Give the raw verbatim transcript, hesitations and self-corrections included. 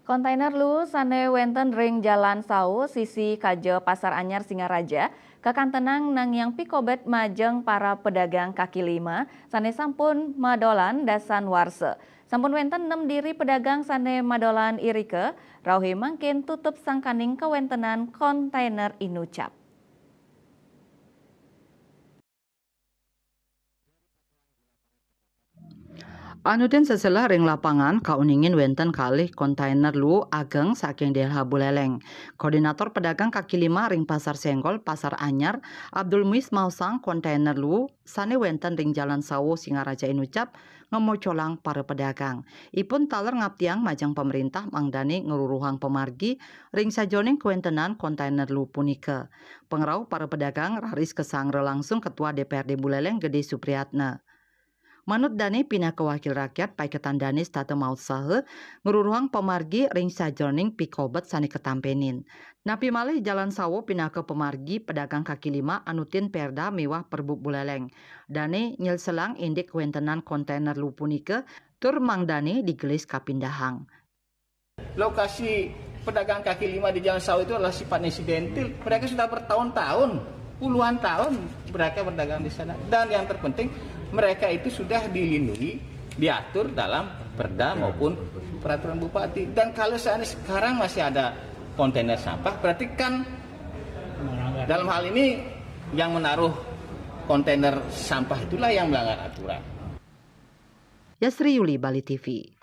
Kontainer luwu sané wénten ring Jalan Sawo, sisi kaja Pasar Anyar Singaraja, kakantenang nangiang pikobet majeng para pedagang kaki lima sané sampun madolan dasan warsa. Sampun wénten nem diri pedagang sané madolan irika, rauhé mangkin tutup sangkaning kawéntenan kontainer inucap. Anutin seselah ring lapangan kauningin wénten kalih kontainer luwu ageng saking D L H Buleleng. Koordinator pedagang kaki lima ring Pasar Senggol, Pasar Anyar, Abdul Muiz maosang kontainer luwu sané wénten ring Jalan Sawo Singaraja inucap ngamocolang para pedagang. Ipun taler ngaptiang majeng pemerintah mangdané ngruruhang pamargi ring sajeroning kawéntenan kontainer luwu punika. Pangrauh para pedagang raris kasangra langsung Ketua D P R D Buleleng Gede Supriyatna. Manut dané pinaka wakil rakyat, paiketan dané setata mautsaha ngruruhang pamargi ring sajeroning pikobet sané katampénin. Napi malih Jalan Sawo pinaka pamargi pedagang kaki lima anutin Perda miwah Perbup Buleleng. Dané nyelselang indik kawéntenan kontainer luwu punika tur mangdané digelis kapindahang. Lokasi pedagang kaki lima di Jalan Sawo itu adalah sifatnya insidentil. Mereka sudah bertahun-tahun, puluhan tahun mereka berdagang di sana. Dan yang terpenting, mereka itu sudah dilindungi, diatur dalam perda maupun peraturan bupati. Dan kalau seandainya sekarang masih ada kontainer sampah, berarti kan dalam hal ini yang menaruh kontainer sampah itulah yang melanggar aturan. Yasri Yuli, Bali T V.